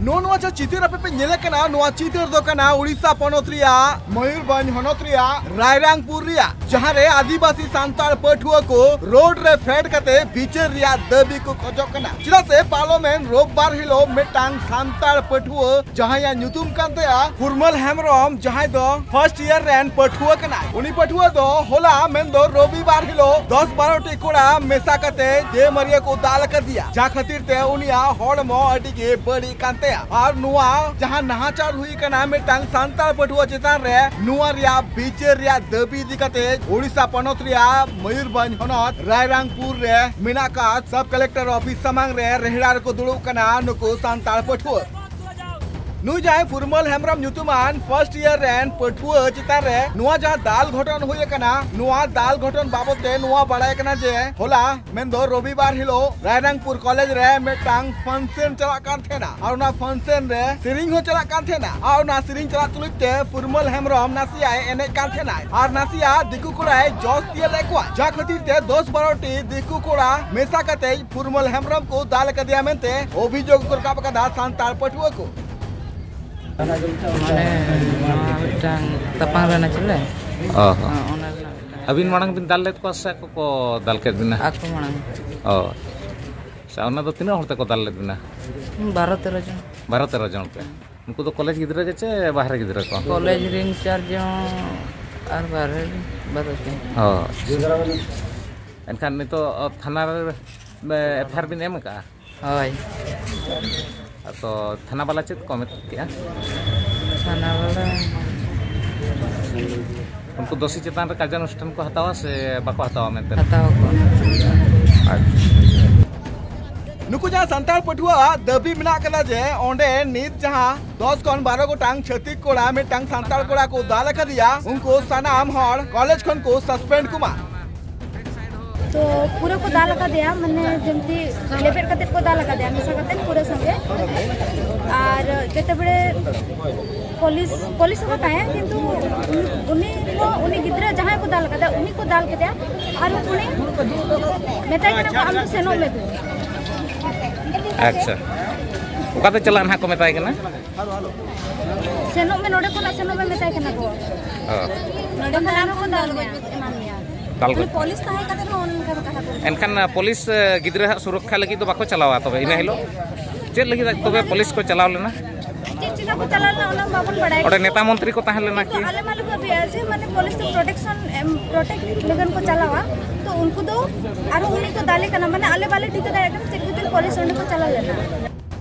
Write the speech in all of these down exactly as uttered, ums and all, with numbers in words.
ᱱᱚᱜᱼᱚ ᱱᱚᱣᱟ ᱡᱟᱦᱟᱸ ᱪᱤᱛᱟᱹᱨ ᱟᱯᱮ ᱯᱮ ᱧᱮᱞᱮᱫ ᱠᱟᱱᱟ, ᱱᱚᱣᱟ ᱪᱤᱛᱟᱹᱨ ᱫᱚ ᱠᱟᱱᱟ ᱩᱲᱤᱥᱥᱟ ᱯᱚᱱᱚᱛ ᱨᱮᱭᱟᱜ ᱢᱚᱭᱩᱨᱵᱷᱚᱸᱡᱽ ᱦᱚᱱᱚᱛ ᱨᱮᱭᱟᱜ ᱨᱟᱭᱨᱟᱝᱯᱩᱨ ᱨᱮᱭᱟᱜ, ᱡᱟᱦᱟᱸ ᱨᱮ ᱟᱹᱫᱤᱵᱟᱹᱥᱤ ᱥᱟᱱᱛᱟᱲ ᱯᱟᱹᱴᱷᱩᱣᱟᱹ ᱠᱚ ᱨᱳᱰ ᱨᱮ ᱯᱷᱮᱰ ᱠᱟᱛᱮ ᱵᱤᱪᱟᱹᱨ ᱨᱮᱭᱟᱜ ᱫᱟᱹᱵᱤ ᱠᱚ ᱠᱷᱚᱡᱚᱜ ᱠᱟᱱᱟ᱾ ᱪᱮᱫᱟᱜ ᱥᱮ ᱯᱟᱨᱚᱢᱮᱱ ᱨᱳᱵᱵᱟᱨ ᱦᱤᱞᱳᱜ ᱢᱤᱫᱴᱟᱝ ᱥᱟᱱᱛᱟᱲ ᱯᱟᱹᱴᱷᱩᱣᱟᱹ, ᱡᱟᱦᱟᱸᱭᱟᱜ ᱧᱩᱛᱩᱢ ᱠᱟᱱ ᱛᱟᱭᱟ ᱯᱷᱩᱨᱢᱟᱹᱞ ᱦᱮᱢᱵᱨᱚᱢ, ᱡᱟᱦᱟᱸᱭ ᱫᱚ ᱯᱷᱟᱨᱥᱴ ᱤᱭᱟᱨ ᱨᱮᱱ ᱯᱟᱹᱴᱷᱩᱣᱟᱹ ᱠᱟᱱᱟᱭ᱾ ᱩᱱᱤ ᱯᱟᱹᱴᱷᱩᱣᱟᱹ ᱫᱚ ᱦᱚᱞᱟ, ᱢᱮᱱᱫᱚ ᱨᱚᱵᱤᱵᱟᱨ ᱦᱤᱞᱳᱜ ᱫᱚᱥ ᱵᱟᱨᱚ ᱴᱤ ᱠᱚᱲᱟ ᱢᱮᱥᱟ ᱠᱟᱛᱮ ᱡᱮ ᱢᱟᱹᱨᱤᱭᱟᱹ ᱠᱚ ᱫᱟᱞ ᱟᱠᱟᱫᱮᱭᱟ, ᱡᱟᱦᱟᱸ ᱠᱷᱟᱹᱛᱤᱨ ᱛᱮ ᱩᱱᱤᱭᱟᱜ ᱦᱚᱲᱢᱚ ᱟᱹᱰᱤ ᱜᱮ ᱵᱟᱹᱲᱤᱡ ᱠᱟᱱ ᱛᱟᱭᱟ᱾ ᱟᱨ ᱱᱚᱣᱟ ᱡᱟᱦᱟᱸ ᱱᱟᱦᱟᱪᱟᱨ ᱦᱩᱭ ᱠᱟᱱᱟ ᱢᱤᱫᱴᱟᱝ ᱥᱟᱱᱛᱟᱲ ᱯᱟᱹᱴᱷᱩᱣᱟᱹ ᱪᱮᱛᱟᱱ ᱨᱮ, ᱱᱚᱣᱟ ᱨᱮᱭᱟᱜ ᱵᱤᱪᱟᱹᱨ ᱨᱮᱭᱟᱜ ᱫᱟᱹᱵᱤ ᱤᱫᱤ ᱠᱟᱛᱮ ᱳᱰᱤᱥᱟ ᱯᱚᱱᱚᱛ ᱨᱮᱭᱟᱜ ᱢᱚᱭᱩᱨᱵᱷᱚᱸᱡᱽ ᱦᱚᱱᱚᱛ ᱨᱟᱭᱨᱟᱝᱯᱩᱨ ᱨᱮ ᱢᱮᱱᱟᱜ ᱟᱠᱟᱫ ᱥᱟᱵ ᱠᱟᱞᱮᱠᱴᱚᱨ ᱚᱯᱷᱤᱥ ᱥᱟᱢᱟᱝ ᱨᱮ ᱨᱮᱦᱲᱟ ᱨᱮᱠᱚ ᱫᱩᱲᱩᱵ ᱠᱟᱱᱟ ᱱᱩᱠᱩ ᱥᱟᱱᱛᱟᱲ ᱯᱟᱹᱴᱷᱩᱣᱟᱹ᱾ ᱱᱩᱭ ᱡᱟᱦᱟᱸᱭ ᱯᱷᱩᱨᱢᱟᱹᱞ ᱦᱮᱢᱵᱨᱚᱢ ᱧᱩᱛᱩᱢᱟᱱ ᱯᱷᱟᱨᱥᱴ ᱤᱭᱟᱨ ᱨᱮᱱ ᱯᱟᱹᱴᱷᱩᱣᱟᱹ ᱪᱮᱛᱟᱱ ᱨᱮ ᱱᱚᱣᱟ ᱡᱟᱦᱟᱸ ᱫᱟᱞ ᱜᱷᱚᱴᱚᱱ ᱦᱩᱭ ᱟᱠᱟᱱᱟ, ᱱᱚᱣᱟ ᱫᱟᱞ ᱜᱷᱚᱴᱚᱱ ᱵᱟᱵᱚᱛ ᱛᱮ ᱱᱚᱣᱟ ᱵᱟᱲᱟᱭ ᱠᱟᱱᱟ ᱡᱮ ᱦᱚᱞᱟ, ᱢᱮᱱᱫᱚ ᱨᱚᱵᱤᱵᱟᱨ ᱦᱤᱞᱳᱜ ᱨᱟᱭᱨᱟᱝᱯᱩᱨ ᱠᱚᱞᱮᱡᱽ ᱨᱮ ᱢᱤᱫᱴᱟᱝ ᱯᱷᱟᱱᱥᱮᱱ ᱪᱟᱞᱟᱜ ᱠᱟᱱ ᱛᱟᱦᱮᱱᱟ᱾ ᱟᱨ ᱚᱱᱟ ᱯᱷᱟᱱᱥᱮᱱ ᱨᱮ ᱥᱮᱨᱮᱧ ᱦᱚᱸ ᱪᱟᱞᱟᱜ ᱠᱟᱱ ᱛᱟᱦᱮᱱᱟ᱾ ᱟᱨ ᱚᱱᱟ ᱥᱮᱨᱮᱧ ᱪᱟᱞᱟᱜ ᱛᱩᱞᱩᱡ ᱛᱮ ᱯᱷᱩᱨᱢᱟᱹᱞ ᱦᱮᱢᱵᱨᱚᱢ ᱱᱟᱥᱮᱭᱟᱜ ᱮ ᱮᱱᱮᱡ ᱠᱟᱱ ᱛᱟᱦᱮᱱᱟᱭ᱾ ᱟᱨ ᱱᱟᱥᱮᱭᱟᱜ ᱫᱤᱠᱩ ᱠᱚᱲᱟᱭ ᱡᱚᱥ ᱛᱤᱭᱟᱹ ᱞᱮᱫ ᱠᱚᱣᱟ, ᱡᱟ ᱠᱷᱟᱹᱛᱤᱨ ᱛᱮ ᱫᱚᱥ ᱵᱟᱨᱚ ᱴᱤ ᱫᱤᱠᱩ ᱠᱚᱲᱟ ᱢᱮᱥᱟ ᱠᱟᱛᱮ ᱯᱷᱩᱨᱢᱟᱹᱞ ᱦᱮᱢᱵᱨᱚᱢ ᱠᱚ ᱫᱟᱞ ᱟᱠᱟᱫᱮᱭᱟ ᱢᱮᱱᱛᱮ ᱚᱵᱷᱤᱡᱳᱜᱽ ᱠᱚ ᱨᱟᱠᱟᱵ ᱟᱠᱟᱫᱟ ᱥᱟᱱᱛᱟᱲ ᱯᱟᱹᱴᱷᱩᱣᱟᱹ ᱠᱚ᱾ ᱢᱟᱱᱮ ᱱᱚᱣᱟ ᱢᱤᱫᱴᱟᱝ ᱛᱟᱯᱟᱢ ᱨᱮᱱᱟᱜ ᱪᱮᱫ ᱞᱮ? ᱚ ᱦᱚᱸ᱾ ᱦᱚᱸ, ᱚᱱᱟ ᱨᱮᱱᱟᱜ ᱢᱤᱫᱴᱟᱝ ᱟᱹᱵᱤᱱ ᱢᱟᱲᱟᱝ ᱵᱤᱱ ᱫᱟᱞ ᱞᱮᱫ ᱠᱚᱣᱟ ᱥᱮ ᱟᱠᱚ ᱠᱚ ᱫᱟᱞ ᱠᱮᱫ ᱵᱤᱱᱟ? ᱟᱠᱚ ᱢᱟᱲᱟᱝ᱾ ᱚ᱾ ᱟᱪᱪᱷᱟ, ᱚᱱᱟ ᱫᱚ ᱛᱤᱱᱟᱹᱜ ᱦᱚᱲ ᱛᱮᱠᱚ ᱫᱟᱞ ᱞᱮᱫ ᱵᱤᱱᱟ? ᱵᱟᱨᱚ ᱛᱮᱨᱚ ᱡᱚᱱ᱾ ᱵᱟᱨᱚ ᱛᱮᱨᱚ ᱡᱚᱱ ᱯᱮ? ᱱᱩᱠᱩ ᱫᱚ ᱠᱚᱞᱮᱡᱽ ᱜᱤᱫᱽᱨᱟᱹ ᱜᱮ ᱪᱮ ᱵᱟᱦᱨᱮ ᱜᱤᱫᱽᱨᱟᱹ ᱠᱚ? ᱠᱚᱞᱮᱡᱽ ᱨᱮᱱ ᱪᱟᱨ ᱡᱚᱱ ᱟᱨ ᱵᱟᱦᱨᱮ ᱨᱮᱱ ᱵᱟᱨᱚ ᱡᱚᱱ᱾ ᱚ᱾ ᱮᱱᱠᱷᱟᱱ ᱱᱤᱛᱚᱜ ᱛᱷᱟᱱᱟ ᱨᱮ, ᱮ, ᱮᱯᱷ ᱟᱭ ᱟᱨ ᱵᱤᱱ ᱮᱢ ᱟᱠᱟᱫᱼᱟ? ᱦᱳᱭ᱾ ᱛᱚ ᱛᱷᱟᱱᱟ ᱵᱟᱞᱟ ᱪᱮᱫ ᱠᱚ ᱢᱮᱛᱟ ᱠᱮᱜᱼᱟ? ᱛᱷᱟᱱᱟ ᱵᱟᱞᱟ᱾ ᱩᱱᱠᱩ ᱫᱳᱥᱤ ᱪᱮᱛᱟᱱ ᱨᱮ ᱠᱟᱨᱡᱟᱱᱩᱥᱴᱷᱟᱱ ᱠᱚ ᱦᱟᱛᱟᱣᱟ ᱥᱮ ᱵᱟᱠᱚ ᱦᱟᱛᱟᱣᱟ ᱢᱮᱱᱛᱮ? ᱦᱟᱛᱟᱣ ᱟᱠᱚ᱾ ᱟᱪᱪᱷᱟ᱾ ᱱᱩᱠᱩ ᱡᱟᱦᱟᱸ ᱥᱟᱱᱛᱟᱲ ᱯᱟᱹᱴᱷᱩᱣᱟᱹᱣᱟᱜ ᱫᱟᱹᱵᱤ ᱢᱮᱱᱟᱜ ᱠᱟᱫᱟ ᱡᱮ ᱚᱸᱰᱮ ᱱᱤᱛ ᱡᱟᱦᱟᱸ ᱫᱚᱥ ᱠᱷᱚᱱ ᱵᱟᱨᱚ ᱜᱚᱴᱟᱝ ᱪᱷᱟᱹᱛᱤᱠ ᱠᱚᱲᱟ ᱢᱤᱫᱴᱟᱝ ᱥᱟᱱᱛᱟᱲ ᱠᱚᱲᱟ ᱠᱚ ᱫᱟᱞ ᱟᱠᱟᱫᱮᱭᱟ, ᱩᱱᱠᱩ ᱥᱟᱱᱟᱢ ᱦᱚᱲ ᱠᱚᱞᱮᱡᱽ ᱠᱷᱚᱱ ᱠᱚ ᱥᱟᱥᱯᱮᱱᱰ ᱠᱚᱢᱟ᱾ ᱛᱚ ᱯᱩᱨᱟᱹ ᱠᱚ ᱫᱟᱞ ᱟᱠᱟᱫᱮᱭᱟ, ᱢᱟᱱᱮ ᱡᱮᱢᱛᱤ ᱞᱮᱵᱮᱫ ᱠᱟᱛᱮ ᱠᱚ ᱫᱟᱞ ᱟᱠᱟᱫᱮᱭᱟ ᱢᱮᱥᱟ ᱠᱟᱛᱮ ᱯᱩᱨᱟᱹ ᱥᱚᱸᱜᱮ᱾ ᱟᱨ ᱡᱮᱛᱮ ᱵᱮᱲᱮ ᱯᱩᱞᱤᱥ, ᱯᱩᱞᱤᱥ ᱦᱚᱸᱠᱚ ᱛᱟᱦᱮᱸ, ᱠᱤᱱᱛᱩ ᱩᱱᱤ ᱠᱚ, ᱩᱱᱤ ᱜᱤᱫᱽᱨᱟᱹ ᱡᱟᱦᱟᱸᱭ ᱠᱚ ᱫᱟᱞ ᱟᱠᱟᱫᱟ, ᱩᱱᱤ ᱠᱚ ᱫᱟᱞ ᱠᱮᱫᱮᱭᱟ᱾ ᱟᱨ ᱩᱱᱤ ᱢᱮᱛᱟᱭ ᱠᱟᱱᱟ ᱠᱚ, "ᱟᱢ ᱫᱚ ᱥᱮᱱᱚᱜ ᱢᱮ ᱫᱩ, ᱟᱪᱪᱷᱟ, ᱚᱠᱟᱛᱮ ᱪᱟᱞᱟᱜ ᱱᱟᱦᱟᱜ ᱠᱚ ᱢᱮᱛᱟᱭ ᱠᱟᱱᱟ? ᱥᱮᱱᱚᱜ ᱢᱮ, ᱱᱚᱰᱮ ᱠᱷᱚᱱᱟᱜ ᱥᱮᱱᱚᱜ ᱢᱮ ᱢᱮᱛᱟᱭ ᱠᱟᱱᱟ ᱠᱚ᱾ ᱚ᱾ ᱱᱚᱰᱮ ᱠᱷᱚᱱ ᱟᱨᱦᱚᱸ ᱠᱚ ᱫᱟᱞ ᱢᱮᱭᱟ, ᱮᱢᱟᱱ ᱢᱮᱭᱟ᱾ ᱫᱟᱞ ᱜᱚᱡ᱾ ᱯᱩᱞᱤᱥ ᱛᱟᱦᱮᱸ ᱠᱟᱛᱮ ᱦᱚᱸ ᱚᱱᱠᱟᱱ ᱠᱟᱛᱷᱟ ᱠᱚ ᱢᱮᱛᱟᱭᱟ᱾ ᱮᱱᱠᱷᱟᱱ, ᱟ, ᱯᱩᱞᱤᱥ, ᱟ, ᱜᱤᱫᱽᱨᱟᱹ ᱦᱟᱜ ᱥᱩᱨᱚᱠᱠᱷᱟ ᱞᱟᱹᱜᱤᱫ ᱫᱚ ᱵᱟᱠᱚ ᱪᱟᱞᱟᱣᱟ ᱛᱚᱵᱮ ᱤᱱᱟᱹ ᱦᱤᱞᱳᱜ? ᱪᱮᱫ ᱞᱟᱹᱜᱤᱫ ᱛᱚᱵᱮ ᱯᱩᱞᱤᱥ ᱠᱚ ᱪᱟᱞᱟᱣ ᱞᱮᱱᱟ? ᱪᱮᱫ ᱪᱮᱠᱟ ᱠᱚ ᱪᱟᱞᱟᱣ ᱞᱮᱱᱟ ᱚᱱᱟ ᱵᱟᱵᱚᱱ ᱵᱟᱲᱟᱭ ᱚᱸᱰᱮ ᱠᱟᱱᱟ᱾ ᱱᱮᱛᱟ ᱢᱚᱱᱛᱨᱤ ᱠᱚ ᱛᱟᱦᱮᱸ ᱞᱮᱱᱟ ᱠᱤ? ᱟᱞᱮ ᱢᱟᱞᱮ ᱵᱷᱟᱵᱤᱭᱟ ᱡᱮ ᱢᱟᱱᱮ ᱯᱩᱞᱤᱥ ᱫᱚ ᱯᱨᱚᱴᱮᱠᱥᱚᱱ ᱮᱢ, ᱯᱨᱚᱴᱮᱠᱴ ᱞᱟᱹᱜᱤᱫ ᱠᱚ ᱪᱟᱞᱟᱣᱟ, ᱛᱚ ᱩᱱᱠᱩ ᱫᱚ ᱟᱨᱦᱚᱸ ᱩᱱᱤ ᱠᱚ ᱫᱟᱞᱮ ᱠᱟᱱᱟ, ᱢᱟᱱᱮ ᱟᱞᱮ ᱵᱟᱞᱮ ᱴᱷᱤᱠᱟᱹ ᱫᱟᱲᱮᱭᱟᱜ ᱠᱟᱱᱟ ᱪᱮᱫ ᱠᱷᱟᱹᱛᱤᱨ ᱯᱩᱞᱤᱥ ᱚᱸᱰᱮ ᱠᱚ ᱪᱟᱞᱟᱣ ᱞᱮᱱᱟ᱾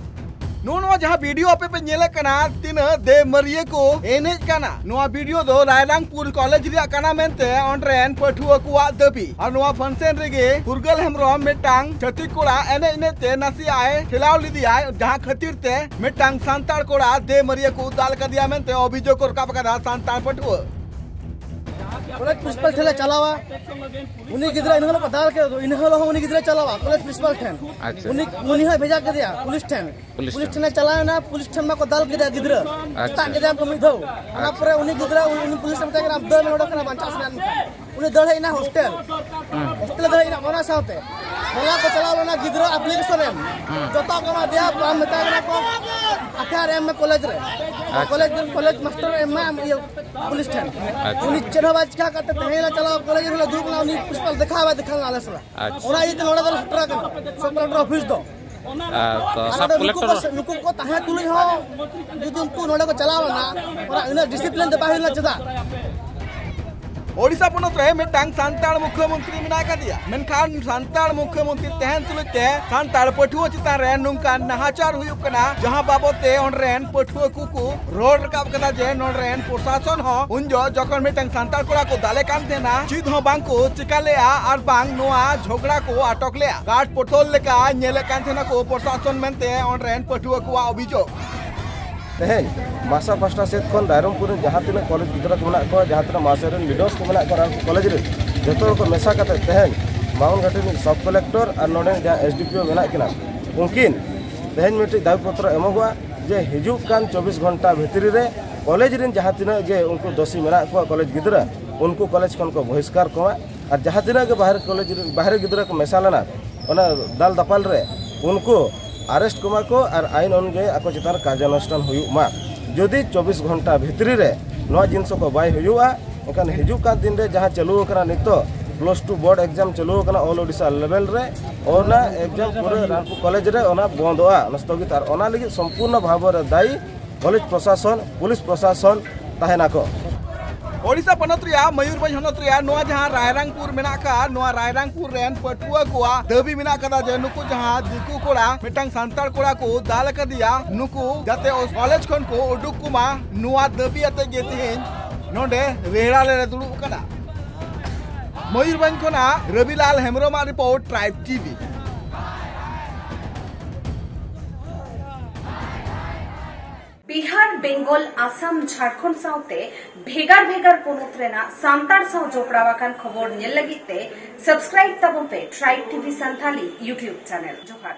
ᱱᱚᱜᱼᱚ ᱱᱚᱣᱟ ᱡᱟᱦᱟᱸ ᱵᱷᱤᱰᱤᱭᱳ ᱟᱯᱮ ᱯᱮ ᱧᱮᱞᱮᱫ ᱠᱟᱱᱟ, ᱛᱤᱱᱟᱹᱜ ᱫᱮᱢᱟᱹᱨᱤᱭᱟᱹ ᱠᱚ ᱮᱱᱮᱡ ᱠᱟᱱᱟ, ᱱᱚᱣᱟ ᱵᱷᱤᱰᱤᱭᱳ ᱫᱚ ᱨᱟᱭᱨᱟᱝᱯᱩᱨ ᱠᱚᱞᱮᱡᱽ ᱨᱮᱭᱟᱜ ᱠᱟᱱᱟ ᱢᱮᱱᱛᱮ ᱚᱸᱰᱮ ᱨᱮᱱ ᱯᱟᱹᱴᱷᱩᱣᱟᱹ ᱠᱚᱣᱟᱜ ᱫᱟᱹᱵᱤ᱾ ᱟᱨ ᱱᱚᱣᱟ ᱯᱷᱟᱱᱥᱮᱱ ᱨᱮᱜᱮ ᱯᱷᱩᱨᱜᱟᱹᱞ ᱦᱮᱢᱵᱨᱚᱢ ᱢᱤᱫᱴᱟᱝ ᱪᱷᱟᱹᱛᱤᱠ ᱠᱚᱲᱟ ᱮᱱᱮᱡ ᱮᱱᱮᱡ ᱛᱮ ᱱᱟᱥᱮᱭᱟᱜ ᱮ ᱴᱷᱮᱞᱟᱣ ᱞᱮᱫᱮᱭᱟᱭ, ᱡᱟᱦᱟᱸ ᱠᱷᱟᱹᱛᱤᱨ ᱛᱮ ᱢᱤᱫᱴᱟᱝ ᱥᱟᱱᱛᱟᱲ ᱠᱚᱲᱟ ᱫᱮᱢᱟᱹᱨᱤᱭᱟᱹ ᱠᱚ ᱫᱟᱞ ᱠᱟᱫᱮᱭᱟ ᱢᱮᱱᱛᱮ ᱚᱵᱷᱤᱡᱳᱜᱽ ᱠᱚ ᱨᱟᱠᱟᱵ ᱟᱠᱟᱫᱟ ᱥᱟᱱᱛᱟᱲ ᱯᱟᱹᱴᱷᱩᱣᱟᱹ᱾ ᱠᱚᱞᱮᱡᱽ ᱯᱨᱤᱱᱥᱤᱯᱟᱞ ᱴᱷᱮᱱ ᱞᱮ ᱪᱟᱞᱟᱣᱟ, ᱩᱱᱤ ᱜᱤᱫᱽᱨᱟᱹ ᱤᱱᱟᱹ ᱦᱤᱞᱳᱜ ᱠᱚ ᱫᱟᱞ ᱠᱮᱫ ᱫᱚ, ᱤᱱᱟᱹ ᱦᱤᱞᱳᱜ ᱦᱚᱸ ᱩᱱᱤ ᱜᱤᱫᱽᱨᱟᱹ ᱪᱟᱞᱟᱣᱟ ᱠᱚᱞᱮᱡᱽ ᱯᱨᱤᱱᱥᱤᱯᱟᱞ ᱴᱷᱮᱱ᱾ ᱟᱪᱪᱷᱟ᱾ ᱩᱱᱤ, ᱩᱱᱤ ᱦᱚᱸᱭ ᱵᱷᱮᱡᱟ ᱠᱮᱫᱮᱭᱟ ᱯᱩᱞᱤᱥ ᱴᱷᱮᱱ᱾ ᱯᱩᱞᱤᱥ ᱯᱩᱞᱤᱥ ᱴᱷᱮᱱ᱾ ᱴᱷᱮᱱᱮ ᱪᱟᱞᱟᱣ ᱮᱱᱟ, ᱯᱩᱞᱤᱥ ᱴᱷᱮᱱ ᱢᱟᱠᱚ ᱫᱟᱞ ᱠᱮᱫᱮᱭᱟ ᱜᱤᱫᱽᱨᱟᱹ᱾ ᱟᱪᱪᱷᱟ᱾ ᱥᱮᱛᱟᱜ ᱠᱮᱫᱮᱭᱟ ᱠᱚ ᱢᱤᱫ ᱫᱷᱟᱣ᱾ ᱚᱱᱟ ᱟᱪᱪᱷᱟ᱾ ᱯᱚᱨᱮ ᱩᱱᱤ ᱜᱤᱫᱽᱨᱟᱹ, ᱩᱱᱤ ᱯᱩᱞᱤᱥ ᱮ ᱢᱮᱛᱟᱭ ᱠᱟᱱᱟ, "ᱟᱢ ᱫᱟᱹᱲ ᱢᱮ ᱱᱚᱰᱮ ᱠᱷᱚᱱᱟᱜ, ᱵᱟᱧᱪᱟᱜ ᱥᱟᱱᱟᱭᱮᱫ ᱢᱮᱠᱷᱟᱱ᱾" ᱩᱱᱤ ᱫᱟᱹᱲ ᱦᱮᱡ ᱮᱱᱟ ᱦᱳᱥᱴᱮᱞ᱾ ᱦᱩᱸ᱾ ᱦᱳᱥᱴᱮᱞ ᱫᱟᱹᱲ ᱦᱮᱡ ᱮᱱᱟ ᱚᱱᱟ ᱥᱟᱶᱛᱮ᱾ ᱦᱚᱞᱟ ᱠᱚ ᱪᱟᱞᱟᱣ ᱞᱮᱱᱟ ᱜᱤᱫᱽᱨᱟᱹ ᱟᱯᱞᱤᱠᱮᱥᱚᱱ ᱮᱢ᱾ ᱦᱩᱸ᱾ ᱡᱚᱛᱚ ᱠᱚ ᱮᱢᱟ ᱫᱮᱭᱟ, ᱵᱟᱢ ᱢᱮᱛᱟᱭ ᱠᱟᱱᱟ ᱠᱚ, ᱟᱴᱷᱟᱨ ᱮᱢ ᱢᱮ ᱠᱚᱞᱮᱡᱽ ᱨᱮ᱾ ᱟᱪᱪᱷᱟ᱾ ᱠᱚᱞᱮᱡᱽ ᱨᱮ, ᱠᱚᱞᱮᱡᱽ ᱢᱟᱥᱴᱟᱨ ᱮᱢ ᱢᱟ, ᱤᱭᱟᱹ, ᱯᱩᱞᱤᱥ ᱴᱷᱮᱱ᱾ ᱟᱪᱪᱷᱟ᱾ ᱩᱱᱤ ᱪᱮᱫ ᱦᱚᱸ ᱵᱟᱭ ᱪᱤᱠᱟ ᱠᱟᱛᱮ ᱛᱮᱦᱮᱧ ᱞᱮ ᱪᱟᱞᱟᱣ, ᱠᱚᱞᱮᱡᱽ ᱨᱮ ᱫᱩᱲᱩᱵ ᱮᱱᱟ, ᱩᱱᱤ ᱯᱨᱤᱱᱥᱤᱯᱟᱞ ᱫᱮᱠᱷᱟ ᱦᱚᱸ ᱵᱟᱭ ᱫᱮᱠᱷᱟ ᱞᱮᱱᱟ ᱟᱞᱮ ᱥᱟᱞᱟᱜ᱾ ᱟᱪᱪᱷᱟ᱾ ᱚᱱᱟ ᱤᱭᱟᱹᱛᱮ ᱱᱚᱰᱮ ᱫᱚᱞᱮ ᱥᱮᱴᱮᱨ ᱟᱠᱟᱱᱟ, ᱥᱟᱵ ᱠᱚᱞᱮᱠᱴᱚᱨ ᱚᱯᱷᱤᱥ ᱫᱚ᱾ ᱟᱨ ᱛᱚ ᱟᱨ ᱥᱟᱵ ᱱᱚᱰᱮ ᱱᱩᱠᱩ ᱠᱚᱞᱮᱠᱴᱚᱨ ᱠᱚ, ᱱᱩᱠᱩ ᱠᱚ ᱛᱟᱦᱮᱸ ᱛᱩᱞᱩᱡ ᱦᱚᱸ ᱡᱩᱫᱤ ᱩᱱᱠᱩ ᱱᱚᱰᱮ ᱠᱚ ᱪᱟᱞᱟᱣ ᱞᱮᱱᱟ, ᱚᱱᱟ ᱩᱱᱟᱹᱜ ᱰᱤᱥᱤᱯᱞᱤᱱ ᱛᱮ ᱵᱟᱭ ᱦᱩᱭ ᱞᱮᱱᱟ ᱪᱮᱫᱟᱜ? ᱳᱰᱤᱥᱟ ᱯᱚᱱᱚᱛ ᱨᱮ ᱢᱤᱫᱴᱟᱝ ᱥᱟᱱᱛᱟᱲ ᱢᱩᱠᱷᱭᱚᱢᱚᱱᱛᱨᱤ ᱢᱮᱱᱟᱭ ᱟᱠᱟᱫᱮᱭᱟ, ᱢᱮᱱᱠᱷᱟᱱ ᱥᱟᱱᱛᱟᱲ ᱢᱩᱠᱷᱭᱚᱢᱚᱱᱛᱨᱤ ᱛᱟᱦᱮᱸᱱ ᱛᱩᱞᱩᱡ ᱛᱮ ᱥᱟᱱᱛᱟᱲ ᱯᱟᱹᱴᱷᱩᱣᱟᱹ ᱪᱮᱛᱟᱱ ᱨᱮ ᱱᱚᱝᱠᱟᱱ ᱱᱟᱦᱟᱪᱟᱨ ᱦᱩᱭᱩᱜ ᱠᱟᱱᱟ, ᱡᱟᱦᱟᱸ ᱵᱟᱵᱚᱛ ᱛᱮ ᱚᱸᱰᱮ ᱨᱮᱱ ᱯᱟᱹᱴᱷᱩᱣᱟᱹ ᱠᱚᱠᱚ ᱨᱚᱲ ᱨᱟᱠᱟᱵ ᱠᱟᱫᱟ ᱡᱮ ᱱᱚᱸᱰᱮ ᱨᱮᱱ ᱯᱨᱚᱥᱟᱥᱚᱱ ᱦᱚᱸ ᱩᱱ ᱡᱚᱦᱚᱜ ᱡᱚᱠᱷᱚᱱ ᱢᱤᱫᱴᱟᱝ ᱥᱟᱱᱛᱟᱲ ᱠᱚᱲᱟ ᱠᱚ ᱫᱟᱞᱮ ᱠᱟᱱ ᱛᱟᱦᱮᱱᱟ, ᱪᱮᱫ ᱦᱚᱸ ᱵᱟᱝ ᱠᱚ ᱪᱤᱠᱟ ᱞᱮᱜᱼᱟ ᱟᱨ ᱵᱟᱝ ᱱᱚᱣᱟ ᱡᱷᱚᱜᱽᱲᱟ ᱠᱚ ᱟᱴᱚᱠ ᱞᱮᱜᱼᱟ᱾ ᱠᱟᱴ ᱯᱚᱴᱚᱞ ᱞᱮᱠᱟ ᱧᱮᱞᱮᱫ ᱠᱟᱱ ᱛᱟᱦᱮᱱᱟ ᱠᱚ ᱯᱨᱚᱥᱟᱥᱚᱱ ᱢᱮᱱᱛᱮ ᱚᱸᱰᱮ ᱨᱮᱱ ᱯᱟᱹᱴᱷᱩᱣᱟᱹ ᱠᱚᱣᱟᱜ ᱚᱵᱷᱤᱡᱳᱜᱽ᱾ ᱛᱮᱦᱮᱧ ᱢᱟᱥᱟ ᱯᱟᱥᱴᱟ ᱥᱮᱫ ᱠᱷᱚᱱ ᱨᱟᱭᱨᱚᱝᱯᱩᱨ ᱨᱮᱱ ᱡᱟᱦᱟᱸ ᱛᱤᱱᱟᱹᱜ ᱠᱚᱞᱮᱡᱽ ᱜᱤᱫᱽᱨᱟᱹ ᱠᱚ ᱢᱮᱱᱟᱜ ᱠᱚᱣᱟ, ᱡᱟᱦᱟᱸ ᱛᱤᱱᱟᱹᱜ ᱢᱟᱥᱮ ᱨᱮᱱ ᱞᱤᱰᱟᱨᱥ ᱠᱚ ᱢᱮᱱᱟᱜ ᱠᱚᱣᱟ, ᱨᱟᱭᱨᱚᱝᱯᱩᱨ ᱠᱚᱞᱮᱡᱽ ᱨᱮ ᱡᱚᱛᱚ ᱦᱚᱲ ᱠᱚ ᱢᱮᱥᱟ ᱠᱟᱛᱮ ᱛᱮᱦᱮᱧ ᱢᱟᱣᱩᱱ ᱜᱷᱟᱴᱤ ᱨᱤᱱᱤᱡ ᱥᱟᱵ ᱠᱚᱞᱮᱠᱴᱚᱨ ᱟᱨ ᱱᱚᱰᱮ ᱡᱟᱦᱟᱸ ᱮᱥ ᱰᱤ ᱯᱤ ᱳ ᱢᱮᱱᱟᱜ ᱠᱤᱱᱟ, ᱩᱱᱠᱤᱱ ᱛᱮᱦᱮᱧ ᱢᱤᱫᱴᱤᱡ ᱫᱟᱵᱤ ᱯᱚᱛᱨᱚ ᱮᱢᱚᱜᱚᱜᱼᱟ ᱡᱮ ᱦᱤᱡᱩᱜ ᱠᱟᱱ ᱪᱚᱵᱵᱤᱥ ᱜᱷᱚᱱᱴᱟ ᱵᱷᱤᱛᱨᱤ ᱨᱮ ᱠᱚᱞᱮᱡᱽ ᱨᱮᱱ ᱡᱟᱦᱟᱸ ᱛᱤᱱᱟᱹᱜ ᱜᱮ ᱩᱱᱠᱩ ᱫᱳᱥᱤ ᱢᱮᱱᱟᱜ ᱠᱚᱣᱟ ᱠᱚᱞᱮᱡᱽ ᱜᱤᱫᱽᱨᱟᱹ, ᱩᱱᱠᱩ ᱠᱚᱞᱮᱡᱽ ᱠᱷᱚᱱ ᱠᱚ ᱵᱚᱦᱤᱥᱠᱟᱨ ᱠᱚᱣᱟ᱾ ᱟᱨ ᱡᱟᱦᱟᱸ ᱛᱤᱱᱟᱹᱜ ᱜᱮ ᱵᱟᱦᱨᱮ ᱠᱚᱞᱮᱡᱽ ᱨᱮ, ᱵᱟᱦᱨᱮ ᱜᱤᱫᱽᱨᱟᱹ ᱠᱚ ᱢᱮᱥᱟ ᱞᱮᱱᱟ ᱚᱱᱟ ᱫᱟᱞ ᱫᱟᱯᱟᱞ ᱨᱮ, ᱩᱱᱠᱩ ᱟᱨᱮᱥᱴ ᱠᱚᱢᱟ ᱠᱚ ᱟᱨ ᱟᱭᱤᱱ ᱚᱱᱩᱡᱟᱭᱤ ᱟᱠᱚ ᱪᱮᱛᱟᱱ ᱨᱮ ᱠᱟᱨᱡᱟᱱᱩᱥᱴᱷᱟᱱ ᱦᱩᱭᱩᱜ ᱢᱟ᱾ ᱡᱩᱫᱤ ᱪᱚᱵᱵᱤᱥ ᱜᱷᱚᱱᱴᱟ ᱵᱷᱤᱛᱨᱤ ᱨᱮ ᱱᱚᱣᱟ ᱡᱤᱱᱤᱥ ᱠᱚ ᱵᱟᱭ ᱦᱩᱭᱩᱜᱼᱟ, ᱮᱱᱠᱷᱟᱱ ᱦᱤᱡᱩᱜ ᱠᱟᱱ ᱫᱤᱱ ᱨᱮ ᱡᱟᱦᱟᱸ ᱪᱟᱹᱞᱩ ᱟᱠᱟᱱᱟ ᱱᱤᱛᱚᱜ ᱯᱞᱟᱥ ᱴᱩ ᱵᱳᱨᱰ ᱮᱠᱡᱟᱢ ᱪᱟᱹᱞᱩ ᱟᱠᱟᱱᱟ ᱚᱞ ᱳᱰᱤᱥᱟ ᱞᱮᱵᱮᱞ ᱨᱮ, ᱚᱱᱟ ᱮᱠᱡᱟᱢ ᱯᱩᱨᱟᱹ ᱨᱟᱱᱯᱩᱨ ᱠᱚᱞᱮᱡᱽ ᱨᱮ ᱚᱱᱟ ᱵᱚᱱᱫᱚᱜᱼᱟ, ᱚᱱᱟ ᱥᱛᱷᱚᱜᱤᱛ᱾ ᱟᱨ ᱚᱱᱟ ᱞᱟᱹᱜᱤᱫ ᱥᱚᱢᱯᱩᱨᱱᱚ ᱵᱷᱟᱵᱚ ᱨᱮ ᱫᱟᱭᱤ ᱠᱚᱞᱮᱡᱽ ᱯᱨᱚᱥᱟᱥᱚᱱ, ᱯᱩᱞᱤᱥ ᱯᱨᱚᱥᱟᱥᱚᱱ ᱛᱟᱦᱮᱱᱟᱠᱚ᱾ ᱳᱰᱤᱥᱟ ᱯᱚᱱᱚᱛ ᱨᱮᱭᱟᱜ ᱢᱚᱭᱩᱨᱵᱷᱚᱸᱡᱽ ᱦᱚᱱᱚᱛ ᱨᱮᱭᱟᱜ ᱱᱚᱣᱟ ᱡᱟᱦᱟᱸ ᱨᱟᱭᱨᱟᱝᱯᱩᱨ ᱢᱮᱱᱟᱜ ᱟᱠᱟᱫ, ᱱᱚᱣᱟ ᱨᱟᱭᱨᱟᱝᱯᱩᱨ ᱨᱮᱱ ᱯᱟᱹᱴᱷᱩᱣᱟᱹ ᱠᱚᱣᱟᱜ ᱫᱟᱹᱵᱤ ᱢᱮᱱᱟᱜ ᱟᱠᱟᱫᱟ ᱡᱮ ᱱᱩᱠᱩ ᱡᱟᱦᱟᱸ ᱫᱤᱠᱩ ᱠᱚᱲᱟ ᱢᱤᱫᱴᱟᱝ ᱥᱟᱱᱛᱟᱲ ᱠᱚᱲᱟ ᱠᱚ ᱫᱟᱞ ᱟᱠᱟᱫᱮᱭᱟ, ᱱᱩᱠᱩ ᱡᱟᱛᱮ ᱠᱚᱞᱮᱡᱽ ᱠᱷᱚᱱ ᱠᱚ ᱩᱰᱩᱠ ᱠᱚᱢᱟ, ᱱᱚᱣᱟ ᱫᱟᱹᱵᱤ ᱟᱛᱮ ᱜᱮ ᱛᱮᱦᱮᱧ ᱱᱚᱰᱮ ᱨᱮᱲᱟ ᱞᱮ ᱫᱩᱲᱩᱵ ᱟᱠᱟᱱᱟ᱾ ᱢᱚᱭᱩᱨᱵᱷᱚᱸᱡᱽ ᱠᱷᱚᱱᱟᱜ ᱨᱚᱵᱤᱞᱟᱞ ᱦᱮᱢᱵᱨᱚᱢᱟᱜ report, tribe TV. Bihar, Bengal, Assam, Jharkhand ᱥᱟᱶᱛᱮ ᱵᱷᱮᱜᱟᱨ ᱵᱷᱮᱜᱟᱨ ᱯᱚᱱᱚᱛ ᱨᱮᱱᱟᱜ ᱥᱟᱱᱛᱟᱲ ᱥᱟᱶ ᱡᱚᱯᱲᱟᱣ ᱟᱠᱟᱱ ᱠᱷᱚᱵᱚᱨ ᱧᱮᱞ ᱞᱟᱹᱜᱤᱫ ᱛᱮ subscribe ᱛᱟᱵᱚᱱ ᱯᱮ Tribe T V Santali YouTube channel᱾ ᱡᱚᱦᱟᱨ᱾